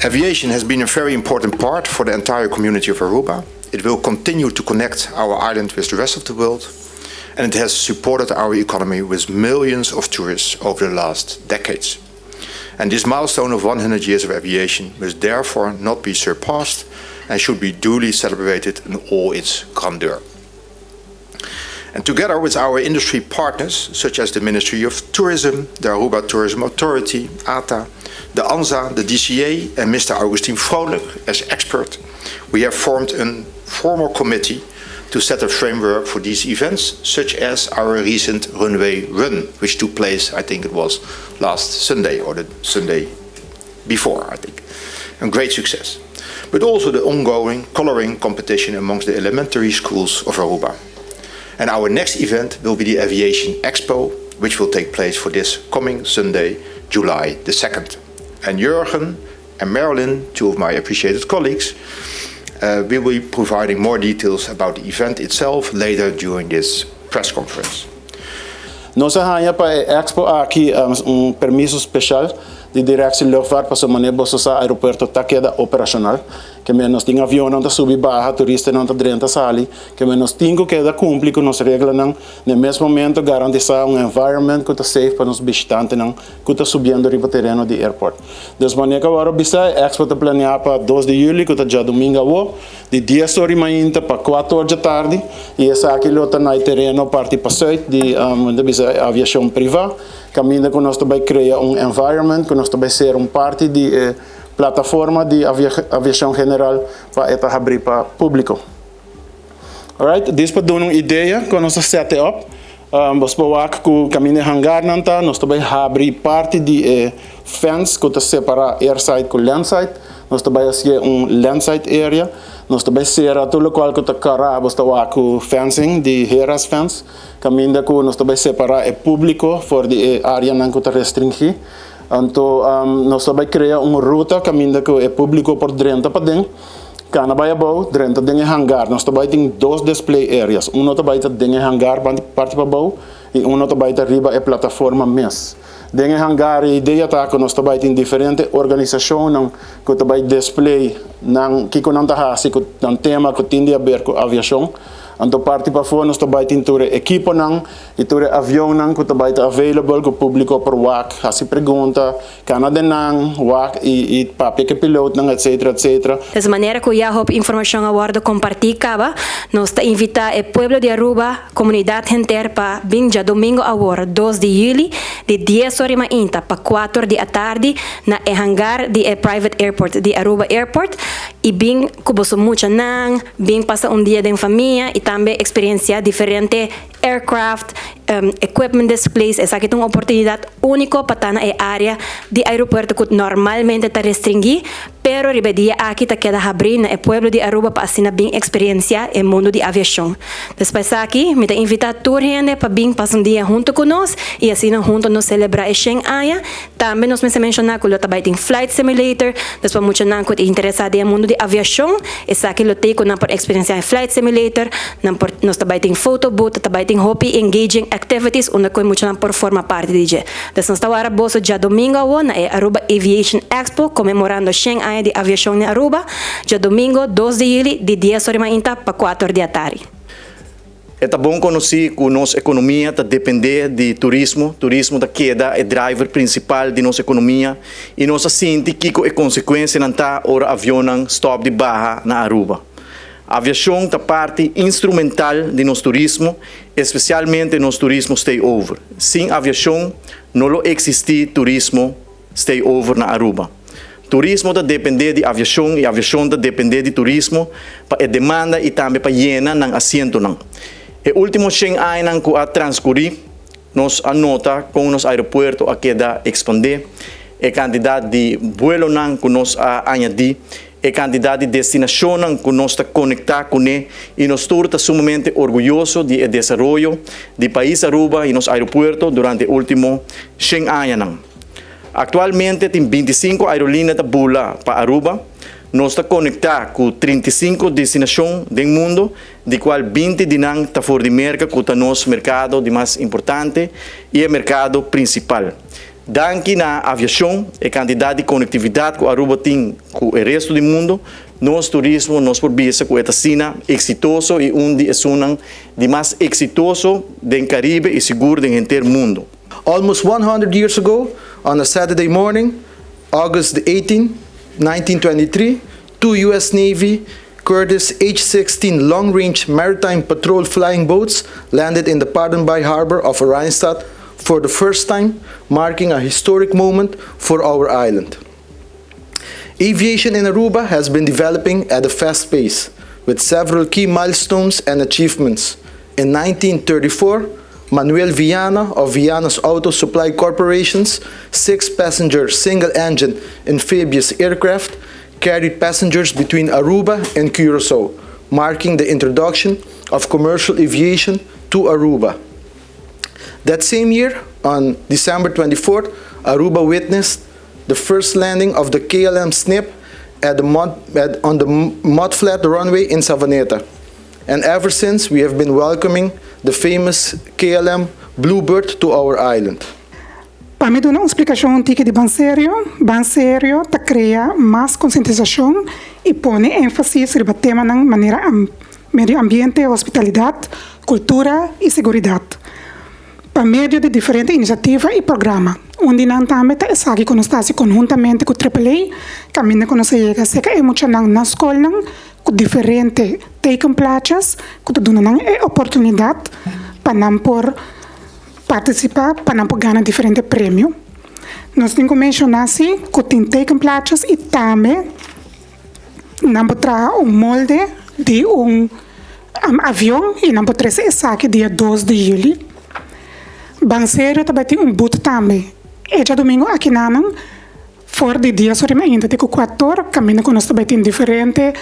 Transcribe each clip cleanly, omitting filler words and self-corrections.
Aviation has been a very important part for the entire community of Aruba. It will continue to connect our island with the rest of the world, and it has supported our economy with millions of tourists over the last decades. And this milestone of 100 years of aviation must therefore not be surpassed and should be duly celebrated in all its grandeur. And together with our industry partners, such as the Ministry of Tourism, the Aruba Tourism Authority, ATA, the ANSA, the DCA, and Mr. Augustin Vrolijk as expert, we have formed a formal committee to set a framework for these events, such as our recent Runway Run, which took place, I think it was last Sunday or the Sunday before, I think. A great success. But also the ongoing coloring competition amongst the elementary schools of Aruba. And our next event will be the Aviation Expo, which will take place for this coming Sunday, July the 2nd. And Jurgen and Marilyn, two of my appreciated colleagues, will be providing more details about the event itself later during this press conference. Nos a haña pa Expo aki un permiso spesial di Directie Luchtvaart pa manera bo sa aeropuerto ta keda operashonal, ke men nos tin avion nan ta subi baha, turistanan ta drenta sali, ke men nos tin ku keda kumpli ku nos reglanan, na mes momento garantisá un environment ku ta safe pa nos bishitantenan ku ta subiendo riba tereno di airport. Dus manera ku awor bisa Expo ta planeá pa 2 di yüli, ku ta djadumingu awo, di 10 or di mainta pa 4 or di atardi, i esaki lo ta na tereno parti pasùit di bisa aviashon privá, kaminda ku nos tambe krea un environment, ku nos tambe ser un parti di plataforma di aviashon general pa e ta habri pa públiko. Alright, dus pa duna un idea ku nos set up, bo por wak ku kaminda hangar nan ta, nos tambe habri parti di fence ku ta separá airside ku landside, nos tambe hasi un landside area, nos tambe sera tur loke ku ta kara, bo ta wak ku fencing di Heras fence, kaminda ku nos tambe separá e públiko for di áreanan ku ta restringí. Anto, nos tambe krea un ruta kaminda ku e públiko por drenta paden. Kana bai abou, drenta den hangar. Nos tambe tin dos display areas. Un tambe ta den hangar parti pabou i un tambe ta riba e plataforma mes. Den hangar e idea ta ku nos tambe tin diferente organisashon ku tambe display nan kiko nan ta hasi ku nan tema ku tin di aber ku aviashon. Anto parti pafó nos tambe tin tur ekiponan i tur avionnan ku tambe ta available ku públiko por wak, hasi pregunta, kana den nan, wak i papia ku pilotonan, etc, etc. Di manera ku ya e informashon a wòrdu kompartí kaba, nos ta invitá e pueblo di Aruba, komunidat henter pa bin djadumingu awor, 2 di yüli, di 10 or di mainta pa 4 di atardi na e hangar di e private airport di Aruba Airport i bin ku boso muchanan, bin pasa un dia den famia i tambe eksperensiá diferente aircraft, equipment displays. Esaki ta un oportunidat úniko pa ta na e área di aeropuerto ku normalmente ta restringí, pero riba e dia aki ta keda habrí na e pueblo di Aruba pa asina bin eksperensiá e mundu di aviashon. Despues aki, mi ta invitá tur hende pa bin pasa un dia huntu ku nos i asina huntu nos selebrá e 100 aña. Tambe nos mester menshoná ku lo tambe tin flight simulator, despues muchanan ku ta interesá den mundu di aviashon, esaki lo tin ku nan por eksperensiá flight simulator, nan por, nos tambe tin photo booth, tambe tin hopi engaging activities unda ku muchanan por forma parti di dje. Dus nos ta warda boso djadumingu awo na Aruba Aviation Expo, konmemorando 100 aña di aviashon na Aruba, djadumingu 2 di yüli, di 10 or di mainta pa 4 di atardi. Ta bon konosí ku nos ekonomia ta dependé di turismo, turismo ta keda e driver prinsipal di nos ekonomia i nos a sinti ku e konsekuensianan ta ora avion stòp di baha na Aruba. Aviashon ta parti instrumental di nos turismo, espesialmente nos turismo stay over. Sin aviashon no lo eksistí turismo stay over na Aruba. Turismo ta dependé di aviashon i aviashon ta dependé di turismo pa e demanda i tambe pa yena nan asientonan. E último 100 añanan ku a transkurí, nos a nota ku nos aeropuerto a keda ekspandé, e kantidat di vuelonan ku nos a añadí, e kantidat di destinashonnan ku nos ta konektá kuné i nos tur ta sumamente orguyoso di desaroyo di pais Aruba i nos aeropuerto durante e último 100 añanan. Aktualmente tin 25 aerolínea ta bula pa Aruba. Nos ta konektá ku 35 destinashon den mundu, di kual 20 di nan ta for di Merka, ku ta nos merkado di mas importante i e merkado prinsipal. Danki na aviacion, e cantidad di conectividad cu Aruba tin cu e resto di mundo, nos turismo nos por bisa cu e ta asina exitoso y un di esunnan di mas exitoso den Caribe y sigur den henter mundo. Almost 100 years ago, on a Saturday morning, August 18, 1923, two U.S. Navy Curtiss H-16 long-range maritime patrol flying boats landed in the Paardenbaai harbor of Oranjestad for the first time, marking a historic moment for our island. Aviation in Aruba has been developing at a fast pace, with several key milestones and achievements. In 1934, Manuel Viana of Viana's Auto Supply Corporation's six-passenger single-engine amphibious aircraft carried passengers between Aruba and Curacao, marking the introduction of commercial aviation to Aruba. That same year, on December 24th, Aruba witnessed the first landing of the KLM Snip at the mud, at, on the mudflat runway in Savaneta. And ever since, we have been welcoming the famous KLM Bluebird to our island. Pa mi duna un splicacion tiki di Ban Serio, Ban Serio ta crea mas concientisacion y pone enfasis riba temanan manera medio ambiente, hospitalidad, cultura y seguridad. Pa medio di diferente iniciativa y programa. Un di nan tambe ta esaki cu nos ta haci conhuntamente cu AAA, caminda cu nos a yega cerca e muchanan na scolnan cu diferente tekenplaatjes, cu ta duna nan e oportunidad pa nan por participa, pa nan por gana diferente premio. Nos tin cu menciona si cu tin tekenplaatjes y tambe nan por traha un molde di un avion y nan por trece esaki dia 2 di juli. Ban Serio tambe tin un booth tambe. E diadomingo aki nan for di 10 or ainda te cu 4 or, caminda cu nos tambe tin diferente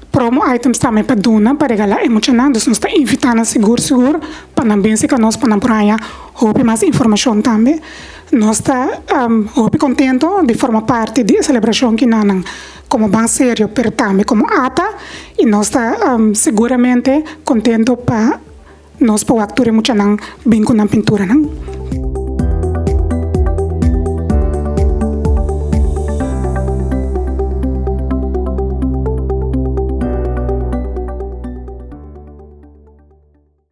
promo items tambe pa duna, pa regala e muchanan. Dus nos ta invitando sigur sigur pa nan bin cu nos pa nan por haya hopi mas informacion tambe. Nos ta hopi contento di forma parti di e celebracion aki nan como Ban Serio, pero tambe como ATA y nos ta seguramente contento pa nos por actua muchanan bin cu nan pintura nan.